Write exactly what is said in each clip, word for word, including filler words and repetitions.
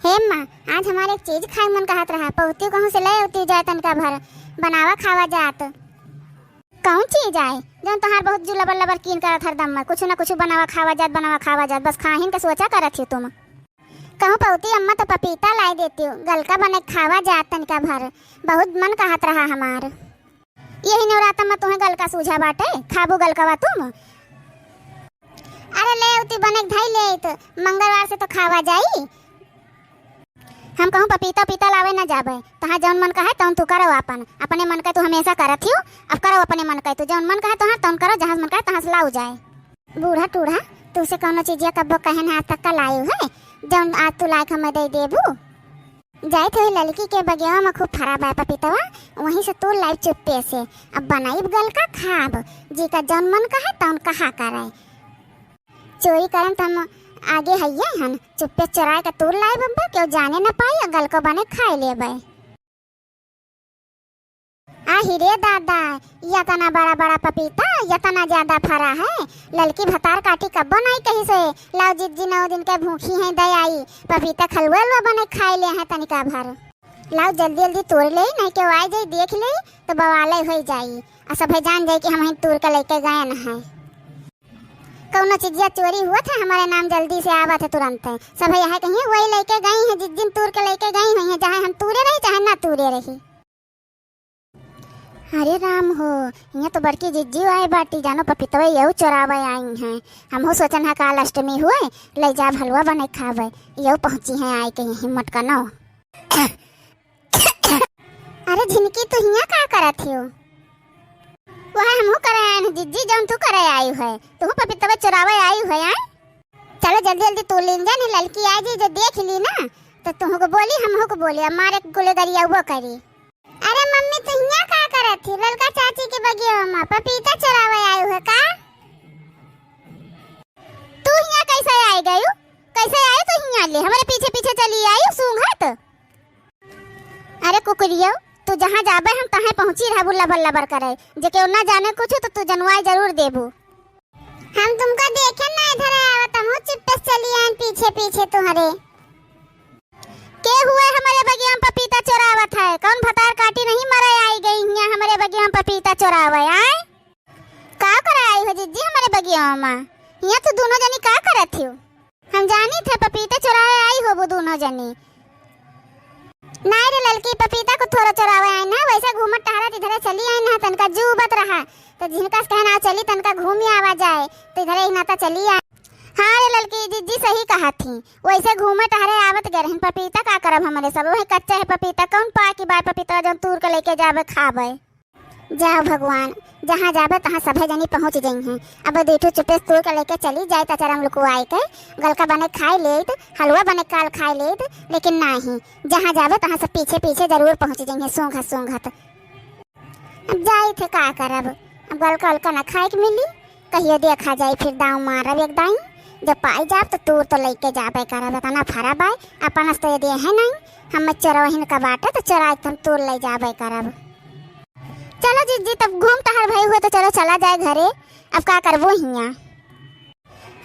हे अम्मा, आज हमार एक चीज खाए मन कहत रहा, पहुती कहूँ से ले अउती जाए तनिका भर, बनावा खावा जात। कौन चीज आए, जौन तोहार बहुत जू लबर लबर कीन करत हरदम में, कुछ ना कुछ बनावा खावा जात, बनावा खावा जात, बस खाहिन के सोचा करत ही तुम। कहूँ पहुती अम्मा तो पपीता लाए देती हूँ, गलका बने खावा जात तनिका भर, बहुत मन कहत रहा हमार। यही नवरात्र में तुम्हें गलका सूझा बाटे, खाबू गलकवा तुम? अरे ले अउती बने के धई ले अइत, मंगलवार से तो खावा जाई। हम कहूँ पपीता पीता लावे ना जाबे, तहाँ जौन मन कहे तौन तू करो आपन, अपने मन के तू हमेशा करत हियो, अब करो अपने मन के तू जौन मन कहे तोहार तौन करो, जहाँ से मन कहे तहाँ से लाऊ जाए। बूढ़ा टूढ़ा, तुसे कौनो चीजिया कब्बो कहे ना आज तक का लायू है, जौन आज तू लायक हमें दे देबू। जाइत होई ललकी के बगियावा में खूब फरा बा पपीतवा, वहीं से तोड़ लाइब चुप्पे से। अब बनाइब गलका खाब, जी का जौन मन कहे तौन कहा करे। चोरी करम त हम आगे हइये हन, चुप्पे चोराए के तोड़ लाइब अब्बा, केहू जाने न पाई, आ गलको बने खाए लेबे। आही रे दादा, यतना बड़ा बड़ा पपीता, यतना ज्यादा फरा है। ललकी भतार काटी कब्बो नाई कही से, लाओ जिज्जी नौ दिन के भूखी हैं दे आई, पपीता खलुआ लुआ बने खाए ले हैं तनिका भर। लाओ जल्दी जल्दी तोड़ ले, नहीं केहू आए जाई देख ले तो बवाले हो जाई, आ सभे जान जाई कि हम ही तोड़ के लेके गए न हैं। कौनो चीजिया चोरी हुआ था हमारे नाम जल्दी से आवत है तुरंत, सभे यह कहिए वही लेके गई हैं, जिज्जिन तोड़ के लेके गई हुई हैं, चाहे हम तूरे रही चाहे ना तूरे रही। अरे राम हो, यहाँ तो बड़की जिज्जी आए बाटी, जानो पपीतवे यहू चोरावे आई हैं। हमहू सोचन है काल अष्टमी हुए, ले जाब हलवा बने खावे, यहू पहुँची हैं आए के हिम्मत कनो। अरे झिनकी, तू हियाँ का करत हियो? वह हमहू करे आए हैं जिज्जी, जौन तू करे आई है, तू पपीतवे चोरावे आई है, आए? चलो जल्दी जल्दी तू लीन जा, नहीं ललकी आ जाई, जो देख ली ना, तो तुहू को बोली, हमहू को बोली, हमारे कुले गरिया वो करी। अरे मम्मी, तू हियाँ का करत ही? ललका चाची के बगिया में पपीता चोरावे आयु है का? तू हियाँ कैसे आई गयू? कैसे आयु तू हियाँ ले? हमारे पीछे पीछे चली आयु सूंघत। अरे कुकुरियो, तू जहाँ जाबे हम तहें पहुँची रहबू लबर लबर करे। जे केहू ना जाने कुछ तो तू जनवाई जरूर देबू। हम तुमका देखे ना इधर आवत, हम चुप्पे से चली आयन पीछे पीछे तुम्हारे। के हुए हमारे बगिया में पपीता चोरावत है? कौन भतार काटी नहीं मरे आई गई हियाँ हमारे बगिया में पपीता चोरावे, आय? का करे आई हो जिज्जी हमारे बगिया में? हियाँ तू दोनों जनी का करत हियो? हम जानी थे पपीता चोरावे आई होबू दोनों जनी। नाई रे ललकी, पपीता को थोड़ा चोरावे आई ना, वैसे घूमत टहरत इधरे चली आई ना, तनका जू उबत रहा, तो झिनका से कहना चली तनका घूमी आवा जाए, तो इधरे ही नाता चली आई। हाँ रे ललकी, जिज्जी सही कहा थी, वैसे घूमे टहरे आवत गए रहन। पपीता का करब हमरे सब, वही कच्चा है पपीता, कौन पाकी बाय पपीता जौन तूर के लेके जाबे खाबे। जाओ भगवान, जहाँ जाबे तहाँ सभे जनी पहुँच जइहें। अब दुई ठो चुप्पे से तूर के लेके चली जाए, त चरम लुकुआई के गलका बने खाए लेत, हलवा बने काल खाए लेत, लेकिन नाही, जहाँ जाबे तहाँ सब पीछे पीछे जरूर पहुँच जइहें, सूंघत सूंघत। अब जाई थे का करब, अब गलका उलका न खाए के मिली, कहियो देखा जाई फिर दाँव मारब एक दाई, जब पाई जाब तो तूर तो लेके जाबे करब, इतना फरा बाय, अपन से तो ये दे है नहीं, हम चोरवहिन का बाटे तो चोराई तो हम तूर ले जाबे करब। चलो जिज्जी, तब घूम टहर भई हुए तो चलो चला जाए घरे, अब का करबो हियाँ।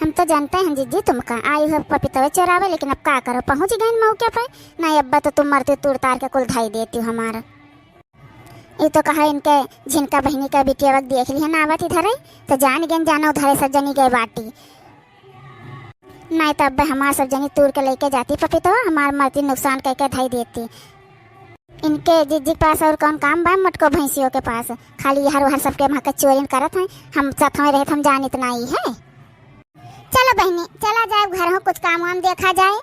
हम तो जानते हैं जिज्जी तुमका, आई हो पपीतवे चोरावे, लेकिन अब का करो, पहुँच गए मौके पे, नहीं अब्बा तो तुम मरती तूर तार के कुल धाई देती हमारा। ये तो कहा इनके झिनका बहिनी का बिटिया वक्त देख लिहन आवत इधरे, तो जान गए जानो उधरे सब जनी गए बाटी। नहीं तो अब हमार सब जनी तूर के लेके जाती पपीतवा, हमार मरती नुकसान करके धाई देती। इनके जिज्जी के पास और कौन काम बा मोटको भैंसियों के पास, खाली यहर वहर सबके वहाँ के चोरिन करत हैं। हम साथ में रहत हम जानित नाई है। चलो बहिनी, चला जाए घर हो, कुछ काम वाम देखा जाए।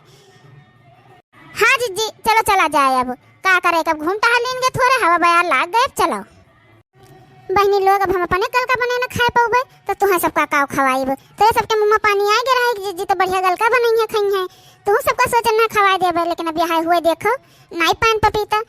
हाँ जिज्जी, चलो चला जाए। अब का करे, कब घूम टहल लेन गए, थोड़े हवा बयार लाग गए, चलो। बहिनी लोग, अब हम अपने गलका बने न खाए पउबे, तो तुहें सबका काव खवाइब? तोरे सबके मुँह में पानी आए गे रहा कि जिज्जी तो बढ़िया गलका बनई है, खई है। तू सबका सोचन ना खवाए देबे, लेकिन अब यहाँ हुए देखो, नाई पान पपीता।